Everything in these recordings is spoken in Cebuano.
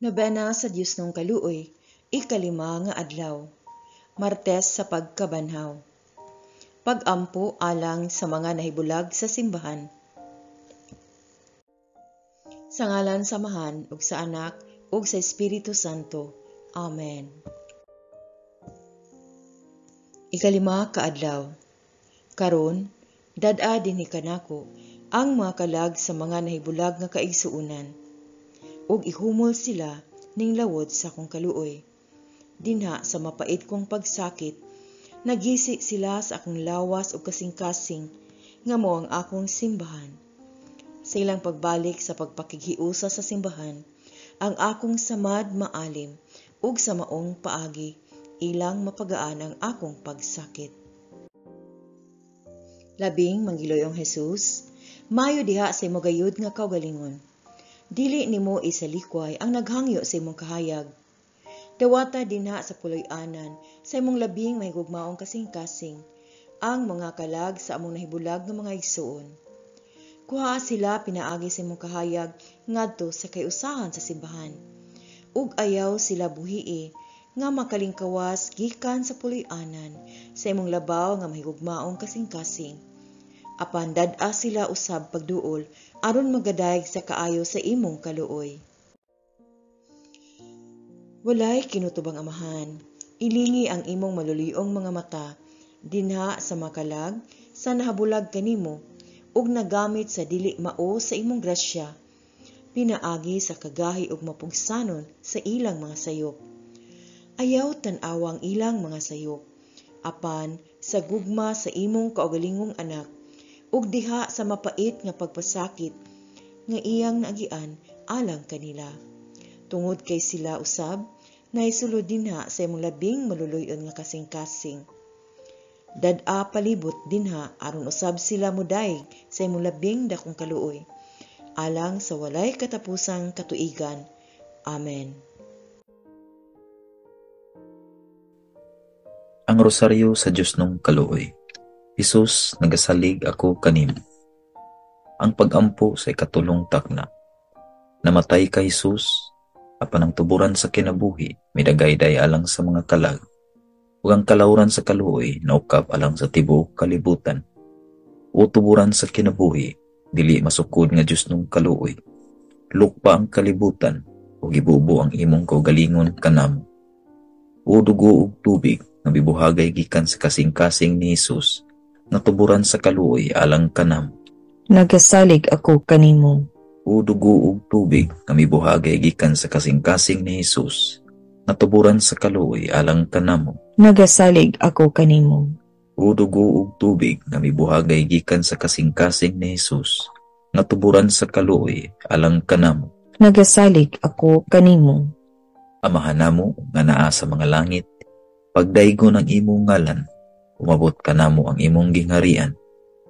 Nobena sa Dios nung kaluoy, 5 nga adlaw. Martes sa pagkabanhaw. Pag-ampo alang sa mga nahibulag sa simbahan. Sa ngalan sa Amahan ug sa Anak ug sa Espiritu Santo. Amen. 5 ka adlaw. Karon, dad-a dinhi kanako ang mga kalag sa mga nahibulag nga kaigsuonan, ug ihumol sila ning lawod sa akong kaluoy. Dinha sa mapait kong pagsakit, nagisi sila sa akong lawas ug kasing-kasing nga mao ang akong simbahan. Sa ilang pagbalik sa pagpakighiusa sa simbahan, ang akong samad maalim ug sa maong paagi ilang mapagaan ang akong pagsakit. Labing manggiloyong Jesus, mayo diha sa imo gayud nga kaugalingon. Dili nimo isalikway ang naghangyo sa imong kahayag. Dawata dinha sa puloy-anan sa imong labing mahigugmaong kasing-kasing ang mga kalag sa among nahibulag nga mga igsuon. Kuhaa sila pinaagi sa imong kahayag ngadto sa kayusahan sa simbahan. Ug ayaw sila buhii nga makalingkawas gikan sa puloy-anan sa imong labaw nga mahigugmaong kasing-kasing. Apan dad-a sila usab pagduol aron magadayeg sa kaayo sa imong kaluoy. Walay kinutubang Amahan, ilingi ang imong maluluyong mga mata dinha sa makalag sa nahabulag kanimo ug nagamit sa dili mao sa imong grasya, pinaagi sa kagahi ug mapugsanon sa ilang mga sayop. Ayaw tan-awang ilang mga sayop, apan sa gugma sa imong kaugalingong anak, ug diha sa mapait nga pagpasakit nga iyang naagian alang kanila. Tungod kay sila usab, naisulod dinha sa imong labing maluluy-on nga kasing-kasing. Dad-a palibot dinha aron usab sila modayeg sa imong labing dakong kaluoy, alang sa walay katapusang katuigan. Amen. Ang Rosaryo sa Dios nung kaluoy. Hesus, nagasalig ako kanimo. Ang pag-ampo sa 3 takna. Namatay ka, Hesus, apan ang tuburan sa kinabuhi, midagayday alang sa mga kalag, ug ang kalawran sa kaluoy, naukap alang sa tibuok kalibutan. O tuburan sa kinabuhi, dili masukod nga Dios nung kaluoy. Lukpa ang kalibutan, ug ibubo ang imong kaugalingon kanamo. O dugo ug tubig, nga bibuhagay gikan sa kasing-kasing ni Hesus, nga tuburan sa kaluoy alang kanamo. Nagasalig ako kanimo. O dugo ug tubig nga mibuhagay gikan sa kasing-kasing ni Hesus, nga tuburan sa kaluoy alang kanamo. Nagasalig ako kanimo. O dugo ug tubig nga mibuhagay gikan sa kasing-kasing ni Hesus, nga tuburan sa kaluoy alang kanamo. Nagasalig ako kanimo. Amahan namo nga naa sa mga langit, pagdaygon ang imong ngalan, umabot kanamo ang imong gingharian,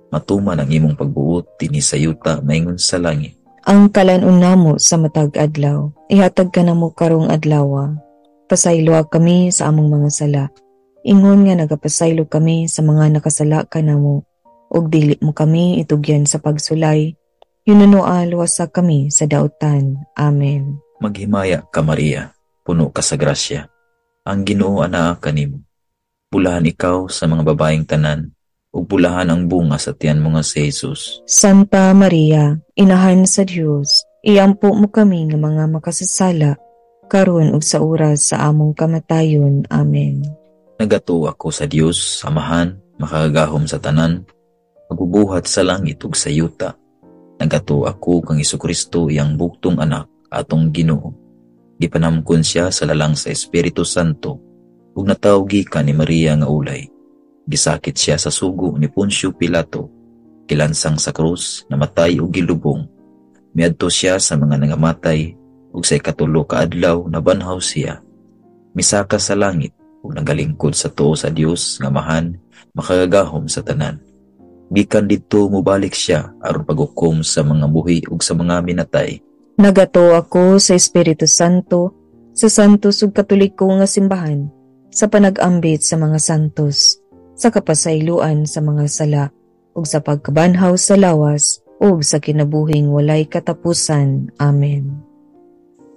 matuman ang imong pagbuot dinhi sa yuta maingon sa langit. Ang kalan-on namo sa matag adlaw, ihatag kanamo karong adlawa. Pasayloa kami sa among mga sala, ingon nga nagapasaylo kami sa mga nakasala kanamo, ug dili mo kami itugyan sa pagsulay, hinunoa luwasa kami sa dautan. Amen. Maghimaya ka, Maria, puno ka sa grasya. Ang Ginoo anaa kanimo. Bulahan ikaw sa mga babaeng tanan, ug bulahan ang bunga sa tiyan mo nga si Jesus. Santa Maria, Inahan sa Dios, iampo mo kami nga mga makasasala, karon ug sa oras sa among kamatayon. Amen. Nagatuo ako sa Dios, Amahan, makagagahom sa tanan, magbubuhat sa langit ug sa yuta. Nagatuo ako kang Hesukristo, iyang bugtong anak, atong Ginoo. Gipanamkon siya sa lalang sa Espiritu Santo, ug natawo gikan ni Maria nga ulay. Gisakit siya sa sugo ni Poncio Pilato, gilansang sa krus, namatay ug gilubong. Miadto siya sa mga nangamatay, ug sa 3 ka adlaw nabanhaw siya. Misaka sa langit ug nagalingkod sa tuo sa Dios nga Amahan, makagagahom sa tanan. Gikan didto mobalik siya aron paghukom sa mga buhi ug sa mga minatay. Nagatuo ako sa Espiritu Santo, sa Santos ug Katoliko nga simbahan, sa panag-ambit sa mga santos, sa kapasayloan sa mga sala, ug sa pagkabanhaw sa lawas, ug sa kinabuhing walay katapusan. Amen.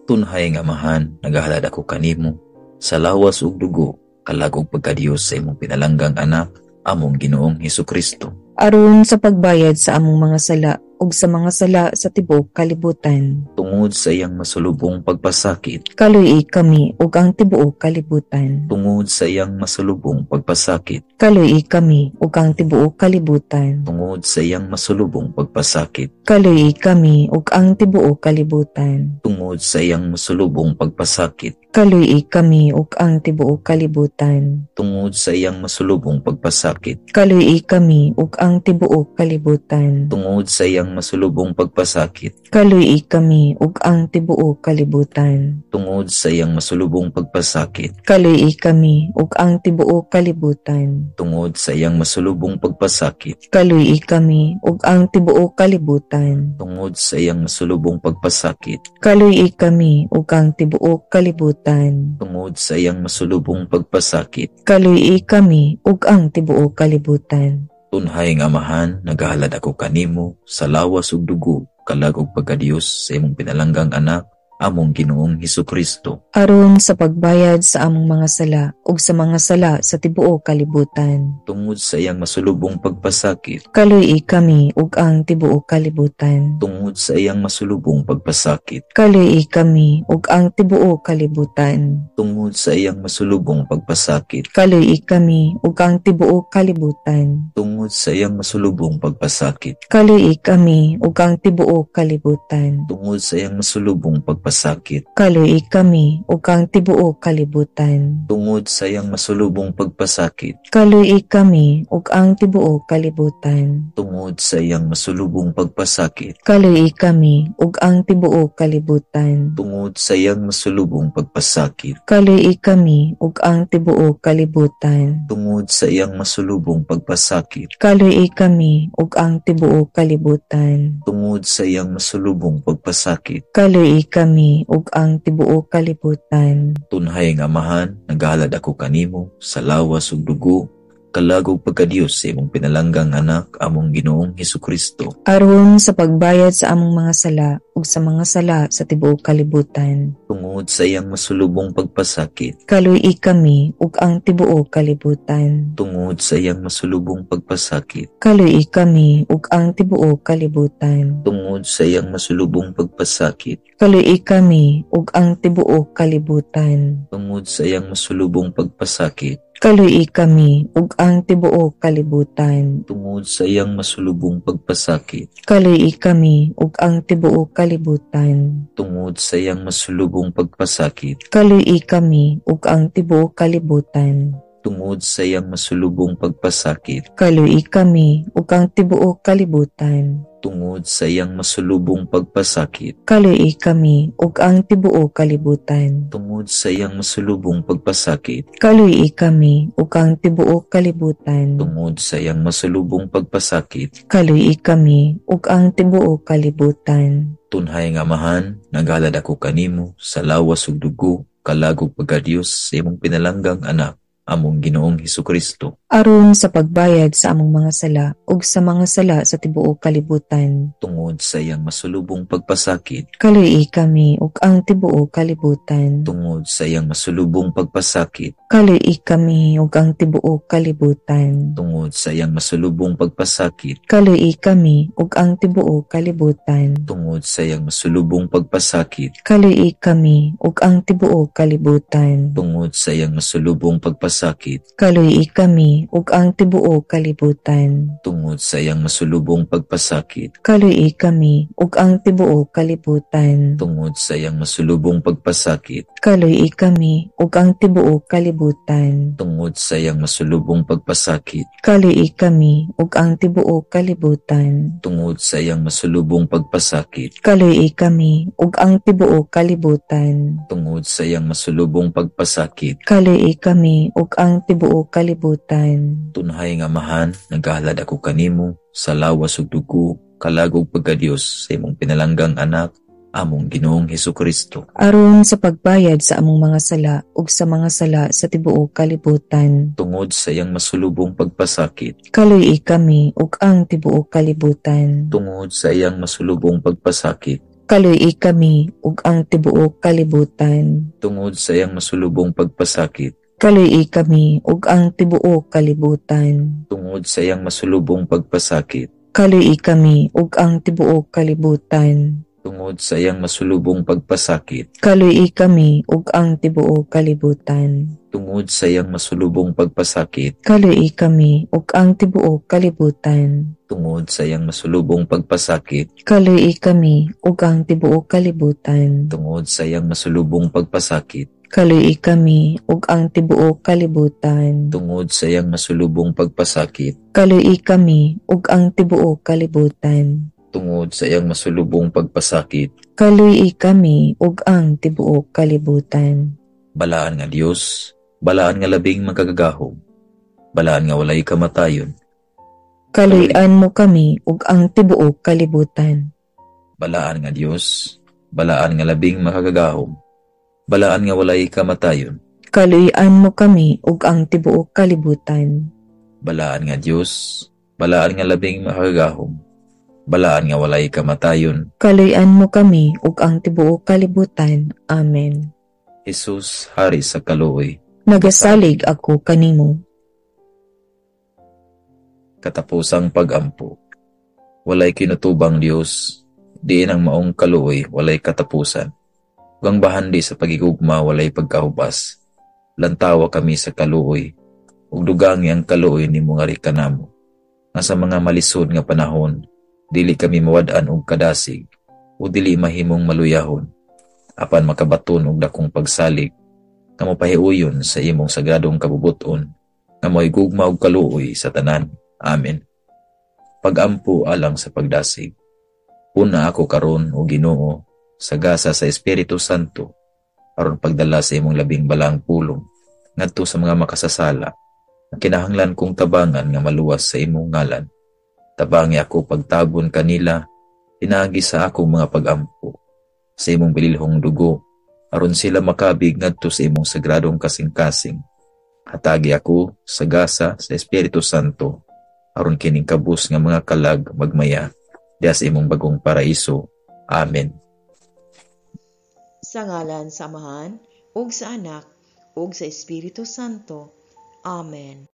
Tunhay nga Amahan, nagahalad ako kanimo sa lawas ug dugo, kalag ug pagkadiyos sa imong pinalanggang anak, among Ginoong Hesukristo. Aron sa pagbayad sa among mga sala ug sa mga sala sa tibuok kalibutan. Tungod sa iyang masulubong pagpasakit. Kaluy-i kami ug ang tibuok kalibutan. Tungod sa iyang masulubong pagpasakit. Kaluy-i kami ug ang tibuok kalibutan. Tungod sa iyang masulubong pagpasakit. Kaluy-i kami ug ang tibuok kalibutan. Tungod sa iyang masulubong pagpasakit. Kaluy-i kami ug ang tibuok kalibutan. Tungod sa iyang masulubong pagpasakit. Kaluy-i kami ug ang tibuok kalibutan. Tungod sa iyang masulubong pagpasakit. Kaluy-i kami ug ang tibuok kalibutan. Tungod sa iyang masulubong pagpasakit. Kaluy-i kami ug ang tibuok kalibutan. Tungod sa iyang masulubong pagpasakit. Kaluy-i kami ug ang tibuok kalibutan. Tungod sa iyang masulubong pagpasakit. Kaluy-i kami ug ang tibuok kalibutan. Tungod sa iyang masulubong pagpasakit. Kaluy-i kami ug ang tibuok kalibutan. Tunhay nga Amahan, nagahalad ako kanimo sa lawas ug dugo, kalag ug pagkadiyos sa imong pinalanggang anak, among Ginoong Hesukristo. Aron sa pagbayad sa among mga sala ug sa mga sala sa tibuok kalibutan. Tungod sa iyang masulubong pagpasakit. Kaluy-i kami ug ang tibuok kalibutan. Tungod sa iyang masulubong pagpasakit. Kaluy-i kami ug ang tibuok kalibutan. Tungod sa iyang masulubong pagpasakit. Kaluy-i kami ug ang tibuok kalibutan. Tungod sa iyang masulubong pagpasakit. Kaluy-i kami ug ang tibuok kalibutan. Tungod sa iyang masulubong pagpasakit. Kaluy-i kami ug ang tibuok kalibutan. Tungod sa iyang masulubong pagpasakit. Kaluy-i kami ug ang tibuok kalibutan. Tungod sa iyang masulubong pagpasakit. Kaluy-i kami ug ang tibuok kalibutan. Tungod sa iyang masulubong pagpasakit. Kaluy-i kami ug ang tibuok kalibutan. Tungod sa iyang masulubong pagpasakit. Kaluy-i kami ug ang tibuok kalibutan. Tungod sa iyang masulubong pagpasakit. Kaluy-i kami ug ang tibuok kalibutan. Tunhay nga Amahan, nagahalad ako kanimo sa lawas ug dugo, kalag ug pagkadiyos sa imong pinalanggang anak, among Ginoong Hesukristo. Aron sa pagbayad sa among mga sala ug sa mga sala sa tibuok kalibutan. Tungod sa iyang masulubong pagpasakit. Kaluy-i kami ug ang tibuok kalibutan. Tungod sa iyang masulubong pagpasakit. Kaluy-i kami ug ang tibuok kalibutan. Tungod sa iyang masulubong pagpasakit. Kaluy-i kami ug ang tibuok kalibutan. Tungod sa iyang masulubong pagpasakit. Kaluy-i kami ug ang tibuok kalibutan. Tungod sa iyang masulubong pagpasakit. Kaluy-i kami ug ang tibuok kalibutan. Tungod sa iyang masulubong pagpasakit. Kaluy-i kami ug ang tibuok kalibutan. Tungod sa iyang masulubong pagpasakit. Kaluy-i kami ug ang tibuok kalibutan. Tungod sa iyang masulubong pagpasakit. Kaluy-i kami ug ang tibuok kalibutan. Tungod sa iyang masulubong pagpasakit. Kaluy-i kami ug ang tibuok kalibutan. Tungod sa iyang masulubong pagpasakit. Kaluy-i kami ug ang tibuok kalibutan. Tunhay nga Amahan, naghalad ako kanimo sa lawas ug dugo, kalag ug pagkadiyos sa imong pinalanggang anak, among Ginoong Hesukristo. Aron sa pagbayad sa among mga sala ug sa mga sala sa tibuok kalibutan. Tungod sa iyang masulubong pagpasakit. Kaluy-i kami ug ang tibuok kalibutan. Tungod sa iyang masulubong pagpasakit. Kaluy-i kami ug ang tibuok kalibutan. Tungod sa iyang masulubong pagpasakit. Kaluy-i kami ug ang tibuok kalibutan. Tungod sa iyang masulubong pagpasakit. Kaluy-i kami ug ang tibuok kalibutan. Tungod sa iyang masulubong pagpasakit. Kaluy-i kami ug ang tibuok kalibutan. Tungod sa iyang masulubong pagpasakit. Kaluy-i kami ug ang tibuok kalibutan. Tungod sa iyang masulubong pagpasakit. Kaluy-i kami ug ang tibuok kalibutan. Tungod sa iyang masulubong pagpasakit. Kaluy-i kami ug ang tibuok kalibutan. Tungod sa iyang masulubong pagpasakit. Kaluy-i kami ug ang tibuok kalibutan. Tungod sa iyang masulubong pagpasakit. Kaluy-i kami ug ang tibuok kalibutan. Tunhay nga Amahan, nagahalad ako kanimo sa lawas ug dugo, kalag ug pagkadiyos sa imong pinalanggang anak, among Ginoong Hesukristo. Aron sa pagbayad sa among mga sala ug sa mga sala sa tibuok kalibutan. Tungod sa iyang masulubong pagpasakit. Kaluy-i kami ug ang tibuok kalibutan. Tungod sa iyang masulubong pagpasakit. Kaluy-i kami ug ang tibuok kalibutan. Tungod sa iyang masulubong pagpasakit. Kaluy-i kami ug ang tibuok kalibutan. Tungod sa iyang masulubong pagpasakit. Kaluy-i kami ug ang tibuok kalibutan. Tungod sa iyang masulubong pagpasakit. Kaluy-i kami ug ang tibuok kalibutan. Tungod sa iyang masulubong pagpasakit. Kaluy-i kami ug ang tibuok kalibutan. Tungod sa iyang masulubong pagpasakit. Kaluy-i kami ug ang tibuok kalibutan. Tungod sa iyang masulubong pagpasakit. Kaluy-i kami ug ang tibuok kalibutan. Tungod sa iyang masulubong pagpasakit. Kaluy-i kami ug ang tibuok kalibutan. Tungod sa iyang masulubong pagpasakit. Kaluy-i kami ug ang tibuok kalibutan. Balaan nga Dios, balaan nga labing makagagahom, balaan nga walay kamatayon. Kaluy-an mo kami ug ang tibuok kalibutan. Balaan nga Dios, balaan nga labing makagagahom, balaan nga walay kamatayon. Kaluy-an mo kami ug ang tibuok kalibutan. Balaan nga Dios, balaan nga labing makagagahom, balaan nga walay kamatayon. Kaluy-an mo kami ug ang tibuok kalibutan. Amen. Jesus, hari sa kaluoy, nagasalig ako kanimo. Katapusang pagampo. Walay kinutubang Dios, diin ang maong kaluoy walay katapusan. Ug ang bahandi sa pagigugma walay pagkahubas. Lantawa kami sa kaluoy, ug dugangi ang kaluoy nimo nga kanamo. Nga sa mga malisod nga panahon, dili kami mawad-an og kadasig, o dili mahimong maluyahon, apan makabaton og dakong pagsalig, nga mopahiuyon sa imong sagradong kabubuton, nga mo'y gugma og kaluoy sa tanan. Amen. Pagampo alang sa pagdasig. Una ako karon o Ginoo, sa gasa sa Espiritu Santo, aron pagdala sa imong labing balang pulong ngadto sa mga makasasala, nga kinahanglan kong tabangan nga maluwas sa imong ngalan. Tabangi ako pagtabon kanila, pinaagi sa akong mga pagampo, sa imong bililhong dugo, aron sila makabig ngadto sa imong sagradong kasing-kasing. Hatagi ako sa gasa sa Espiritu Santo, aron kining kabus nga mga kalag magmaya diha sa imong bagong paraiso. Amen. Sa ngalan sa Amahan, ug sa Anak, ug sa Espiritu Santo. Amen.